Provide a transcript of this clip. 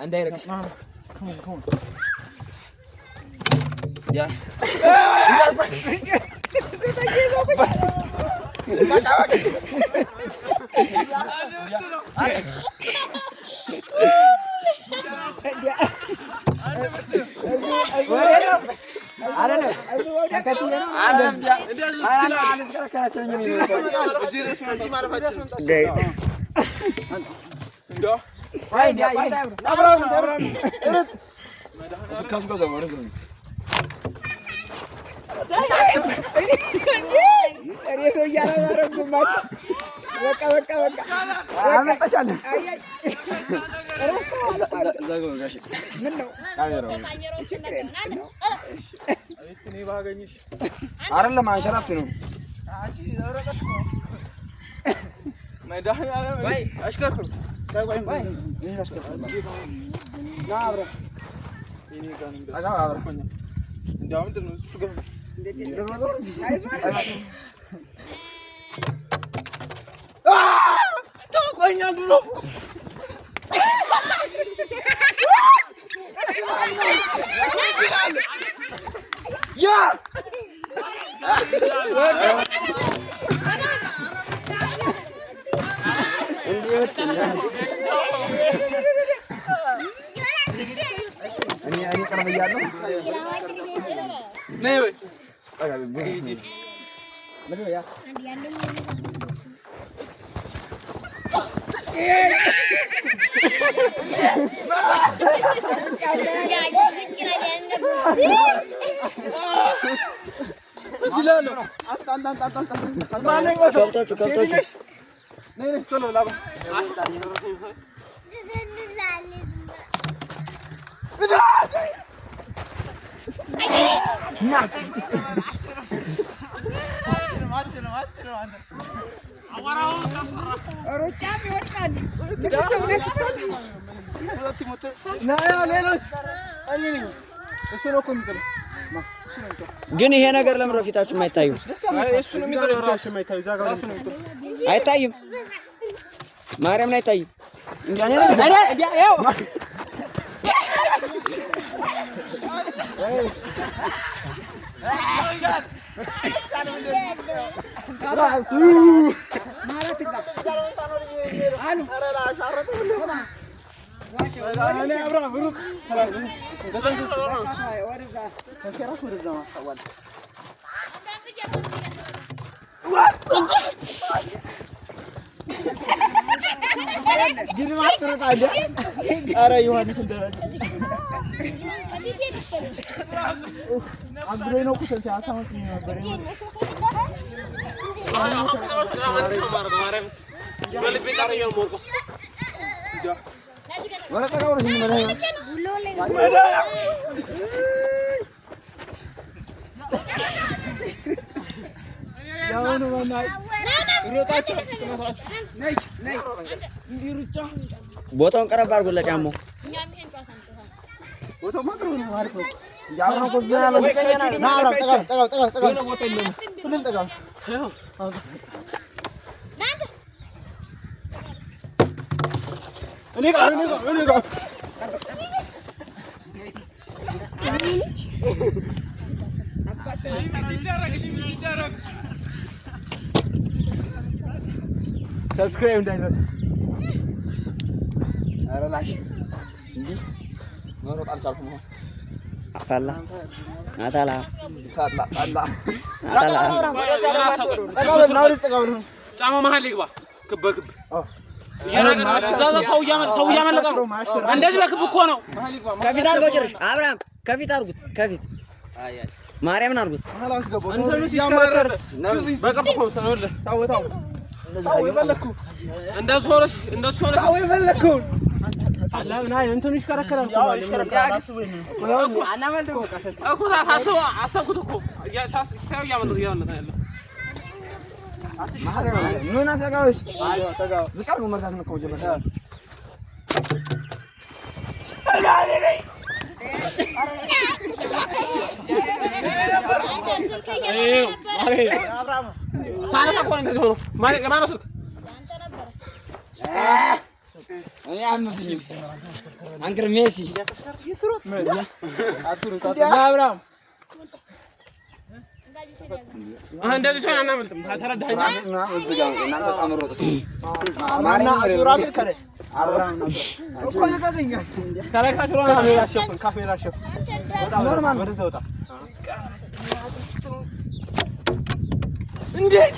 እንዳይረቅሽ እኔ ሰው እያላማረጉም በቃ በቃ በቃ ምን ነው አይደለም አንሸራቱ ነው። እኔ ቅርብ እያለሁ ከብቶቹ ሩጫም ይወድቃል። ግን ይሄ ነገር ለምን ነው ፊታችሁ የማይታዩ? አይታይም። ማርያምን አይታይም። ቦታውን ቀረብ አድርጎ ለጫማው Subscribe እንዳይረሳ። ኧረ ላሽ እንዲህ መሮጥ አልቻልኩም። አሁን አፋላ አታላ ታላ ታላ አታላ ጫማ መሀል ይግባ። ክብ በክብ ሰው እያመለጠ ነው። እንደዚህ በክብ እኮ ነው። ከፊት አድርገው ጭርሽ አብርሃም ከፊት አድርጉት። ከፊት ማርያምን አድርጉት። በቅርብ እኮ ነው። እንደሱ ሆነሽ እንደሱ ሆነሽ እኮ ሳስበው አሰብኩት እኮ ሳየው እያመለጠ እያመለጠ ያለው ዝቅ አድርጎ መርሳት ነው እኮ መጀመሪያ። ሳነሳ እኮ ነው እንደዚህ ሆኖ። ማነው ስልክ? እኔ አልመስለኝም። አንክር ሜሲ አብርሃም እንደዚህ ሲሆን አናመልጥም። ተረዳኸኝ? እዚህ ጋር እናንተ በጣም ሮጥ እንዴት